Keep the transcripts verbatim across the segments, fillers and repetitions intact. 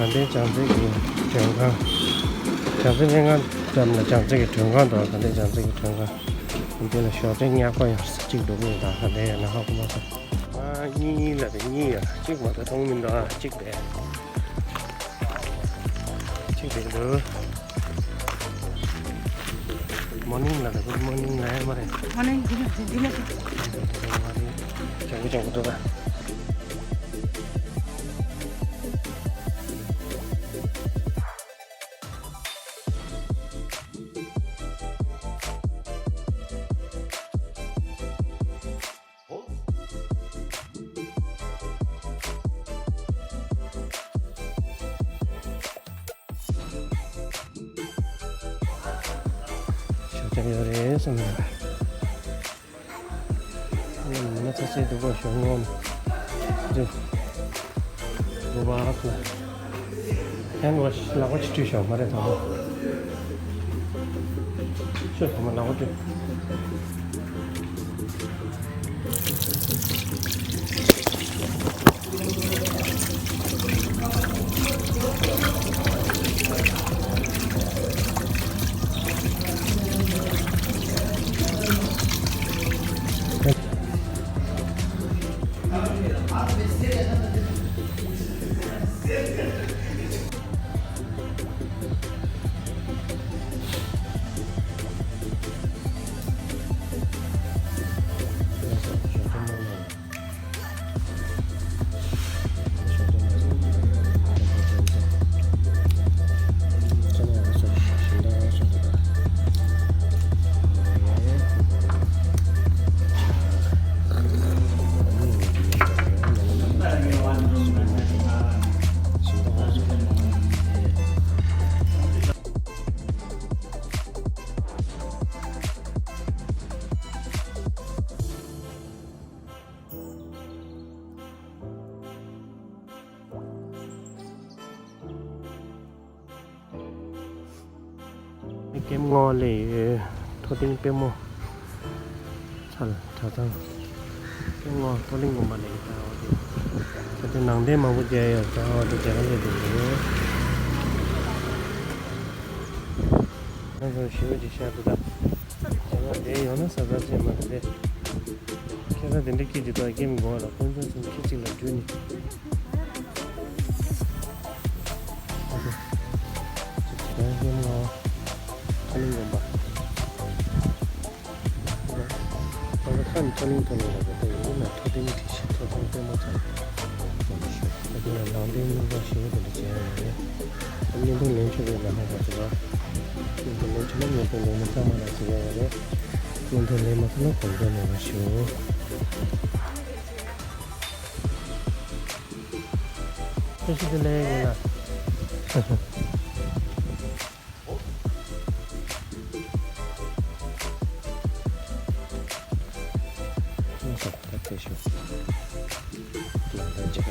དགའ་ལྡན་བྱང་རྩེ་གི་མགྲོན་ཁང་། བྱང་རྩེ་སྨན་ཁང་འགྲམ་ལ་བྱང་རྩེ་གི་མགྲོན་ཁང་འདུག་དགའ་ལྡན་བྱང་རྩེ་གི་མགྲོན་ཁང་། འདི་ལ་ཞོགས་ཇ་ཉག་པ་ཡོད་ས་གཅིག་འདུག་མི་དང་དགའ་ལྡན་ཡོད་ན་ཧ་གོ་མ་སོང་། ཨ་གཉིས་ལ་དེ་གཉིས་ཡོད། གཅིག་མ་གཏོགས་མཐོང་མི་འདུག་ཨ་གཅིག་དེ། གཅིག་དེ་འདུག་མོར་ནིང་ལ་དེ་གུཌ་མོར་ནིང་ལ་ཡ་མ་རེད། མོར་ནིང་འདི་ནས་འདི་ནས་འདི་ནས་འདི་ནས་མ་རེད། ཇོ་བོ་ཇོ་བོ་འདུག་ཨ། ཞོགས་ཇ་ཡོད་རེད་བསམ་ཡོད། ང་ཚ་ཚའི་སྡུག་པ་ཞོགས་སྔོན་འདི་སྡུག་པ་ཨ་ཁུ་ཧེན་ཝ་ཤི་ལག་པ་ཅིག་བཀྲུས་ཤོག་མ་རེད་དང་པོ། ཤོག་དང་པོ་ལག་པ་བཀྲུས། ཀེམ་ངོ་ལས་ཡོད། མཐོ་ལྡིང་དཔལ་མོ་ཚལ་གྲྭ་ཚང་། ཀེམ་ངོ་མཐོ་ལྡིང་དགོན་པ་ལས་ཡོད། ད་འོ་དེ་ད་དེ་ནང་རྟེན་མང་པོ་མཇལ་ཡོད། ད་འོ་དེ་མཇལ་ཁ་ལས་དེ་ཡོད། ང་ཚོ་ཞི་བ་ཅིག་ཤར་འདུག་ད། ང་དེ་ཡོང་ན་ས་ཚ་ཆེན་མ་རེད་དེ། ཁྱེད་ཚ་དེ་འདྲ་སྐྱིད་ཅིག་ད་ཀེམ་ངོ་ལ་དཀོན་མཆོག་གསུམ་ཁྱི་གཅིག་ལ་འཇུས་ནི། ཨ་ཙི། ཅིག་ཅིག་ད་ཡེ་མ་ཁ་ལིང་དགོན་པ། ད་ཁ་ནི་ཁ་ལིང་ཁ་ལིང་ལ་ད་ཡིན་ན་མཐོ་ལྡིང་དེ་ཤི་མཐོ་ལྡིང་དཔེ་མ་ཚང་། ད་དེ་ལ་ནང་རྟེན་རྙིང་པ་ཞེ་པོ་དེ་འདྲ་བྱས་ཡོད་རེད། ད་བརྙན་ཐུང་ལེན་ཆོག་རེད་ལ་ཧ་གོ་ཚོད་ལ། བརྙན་ཐུང་ལེན་ཆོག་ན་བརྙན་ཐུང་ལེན་མི་ཚང་མ་ལ་ཟེར་ཡ་ཡོད་རེད། བརྙན་ཐུང་ལེན་མ་ཐུབ་ན་དགོངས་འགལ་མེད་པ་ཞུ། ཁྱེད་ཤི་དེ་ལས་ཡིན་ལ། ཁྱེད་ཤི་ད་ཁྱེད་ཤི། ལ་ད་ཅི་ག་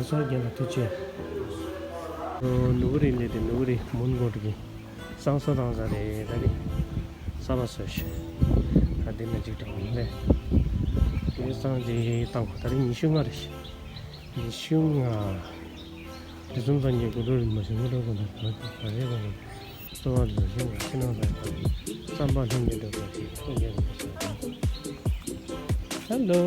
ལགས་སོ། རྒན་ལགས་ཐུགས་རྗེ་ཆེ། ཨོ། ནུ་བོ་རི་ལས་དེ་ནུ་བོ་རི་མོན་གྷོ་གི། བསང་གསོལ་བཏང་ཚར་རེད། ད་ནི་ས་ཕག་གསོལ་ཞིག་ད་འདི་ནས་ཅིག་དྲངས་ནས་དེ་བསང་དེ་བཏང་གོ། ད་རེས་ཉི་ཤུ་ལྔ་རེད་ཤག་ཉི་ཤུ་ལྔ། དུས་གསུམ་སངས་རྒྱས་གོ་ཏོ་རིན་པོ་ཆེ་དངོས་གྲུབ་ཀུན་ལྡན་ག་རེ་ག་རེ་གསོལ་བ་འདེབས་ཤིང་ཕྱི་ནང་གསང་བ་བསམ་པ་ལྷུན་གྱིས་འགྲུབ་པར་བྱེད། ཐུགས་རྗེ་རིན་པོ་ཆེ། ཧེ་ལོ།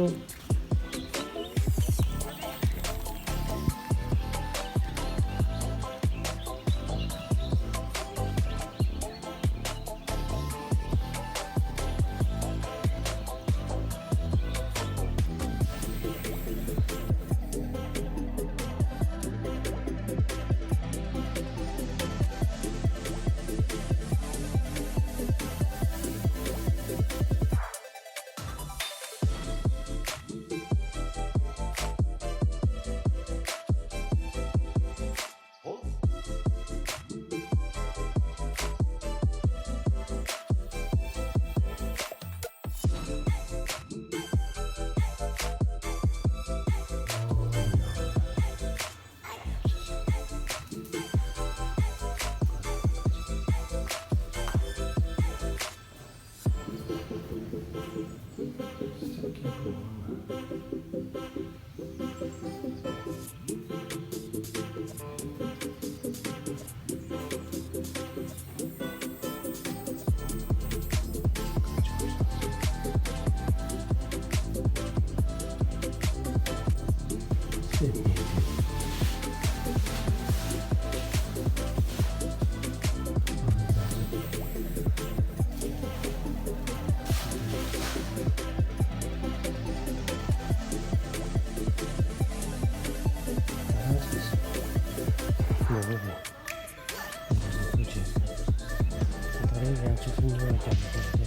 ད་རེས་ཡང་ཆུ་ཚོད་གཉིས་པ་རྒྱབ་ནས་བསྡད་དེ་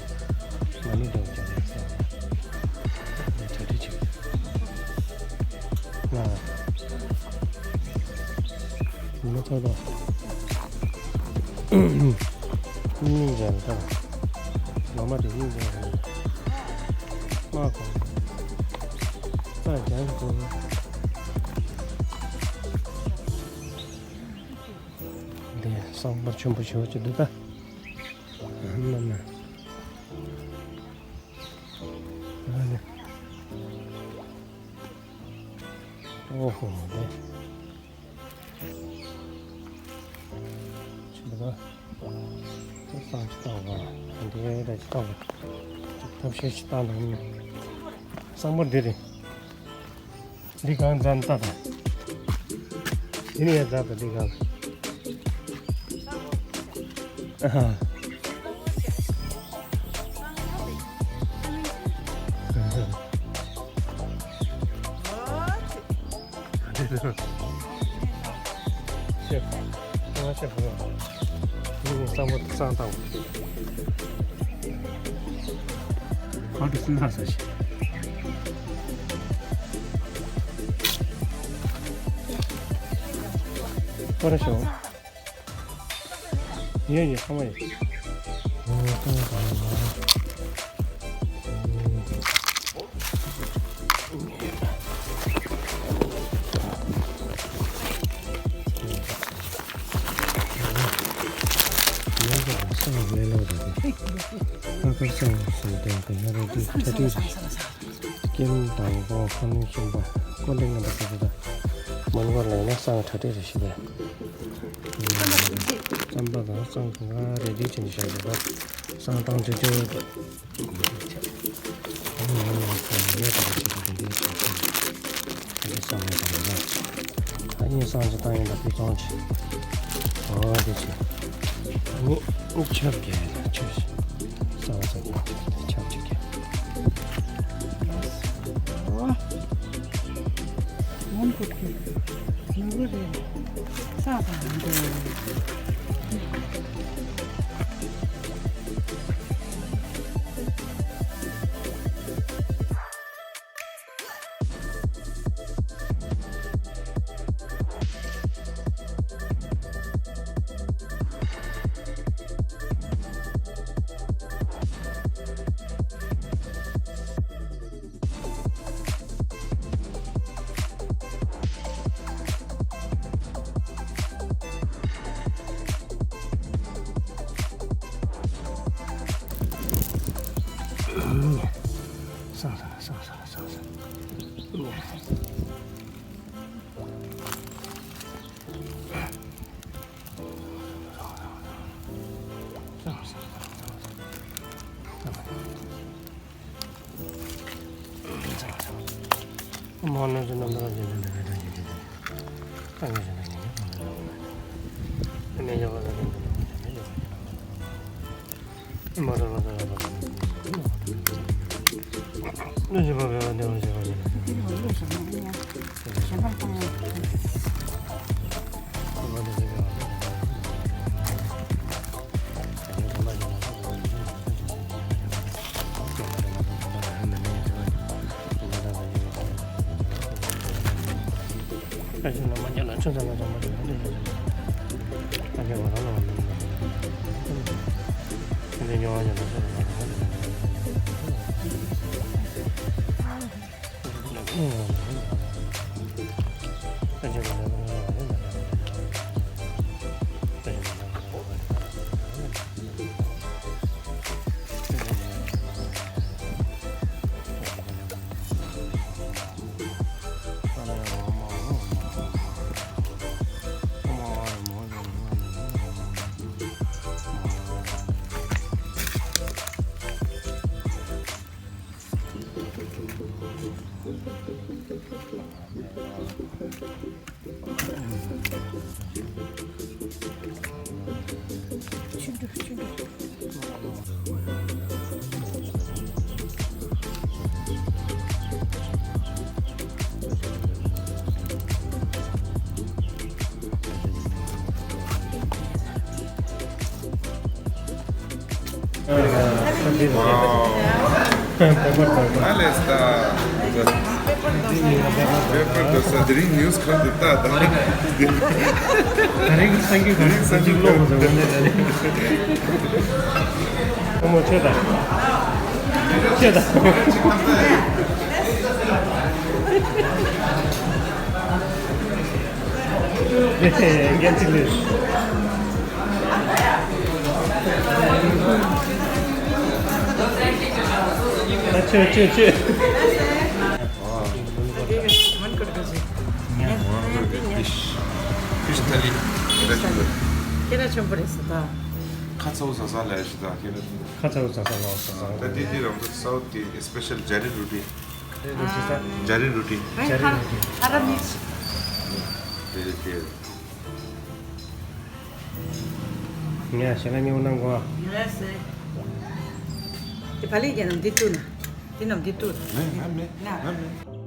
མ་ཎི་འདོན་རྒྱབ་ནས་བསྡད་ཡ་གྲ་སྒྲིག་བྱེད། ང་མི་ཚོགས་དང་སྙིང་རྗེ་ལ་ལོ་མ་དེ་སྙིང་རྗེ་ལ་མ་གོ་རྩ་རྒྱང་དུ། འདི་བསང་པར་ཆེན་པོ་ཞེ་པོ་ཅིག་འདུག་ད། ཨ་ནི། ཨོ་ཧོ་ཧོ། ཆེན་པོ་ད། བསང་ཅིག་བཏང་བ། འདི་ད་ཅིག་བཏང་བ། ཐབས་ཤེས་ཅིག་བཏང་དང་། བསང་པར་འདི་རེད། འདི་གང་འཛམ་ལྟ་དང་། འདི་ནི་ཡང་འཛམ་དང་འདི་གང་། ཨ་ཧ། འདི་ནི། ཤེས། ཨ་ཤེས་བུ། འདི་ནི་བསང་པ་བསང་བཏང་བ། གང་དུ་སུན་ཧ་ས་ཤི། ཁོ་ར་ཤོག་ཡོད་ཡོད་ཚང་མ་ཡོད། ཡོད་ཡོད་ཚང་མ་ལས་ལོ་རེད། ཨ་ཁར་སང་སང་དེ་ག་ན་རེ་དུ་ཐ་དུས་རེད། ཀྱེ་མ་དང་པོ་ཁ་ནུ་ཤིང་པ་ཀོ་ལེ་ངན་པ་ཟེར་གི་ད། མོན་གོ་ལ་ཡིན་ན་སང་ཁྲ་ཁྲི་རེ་ཞིག་རེད། རྩམ་པ་དང་སང་གང་ག་རེ་དུས་ཕྱིན་བཞག་གི་ད། སང་བཏང་ཆོག་ཆོག་གི། ཨ་ནི་ཡང་ཡང་སང་ངས་ད་རེ་ཞིག་རེ་འདི་ཞིག་ཞིག་རེ་སང་ངས་ད་རེ་ན། ཨ་ནི་སང་ཅི་བཏང་ཡིན་ད་ཕུལ་ཚོང་ཅི། ཨོ་དེ་ཅི། ཨ་ནི་ཆབ་རྒྱག་ཡིན་ན་ཆོས་ཤིག་སང་སང་ཆབ་ཅིག་རྒྱག་ཨོ། ངོམ་ཁུར་གི། ནུ་བོ་རེད། ས་དང་མི་འདུག Wow. ཨ་ལས་ད། པེ་པར་དོ་ས་དེ་རིང་ནིའུ་སི་ཁ་འདི་ལྟ་ད། དེ་རིང་སང་གི་དེ་རིང་སང་གི་ལོག་འགྲོ་བ་ནས་ད་རིང་། ཨོ་མོ་ཆེ་ད། ཆེ་ད། འགན་ཚིག་ལས། ད་ཆོས་ཆོས་ཆོས། མན་ཀོར་ག་ཟིག་མན་ཀོར་ཕིཤ། ཕིཤ་ཐ་ལི། ཁྱེད་རང་ཆེན་པོ་རེད་ཟེར་ད། ཁ་ཚ་བོ་ཟ་ས་ལ་ཞིག་ད་ཁྱེད་རང་། ཁ་ཚ་བོ་ཟ་ས་ལ་ཟ་ས། ད་དེ་དེ་རང་ཚོ་སའུ་ཐི་སི་པེ་ཤལ་ཇ་རི་རུ་ཏི། ཇ་རི་རུ་ཏི། ཇ་རི་རུ་ཏི། ཨ་ར་མིག་སི། དེ་རེད་དེ། ངས་ཞལ་ལག་མཉེས་པོ་གནང་གོ། ཡོད་སེ། དེ་བ་ལི་རྒྱ་ནམ་དེ་ཏུ་ན། དེ་ནམ་དེ་ཏུ་ན། མེད་མེད་མེད་ན། མེད་མེད།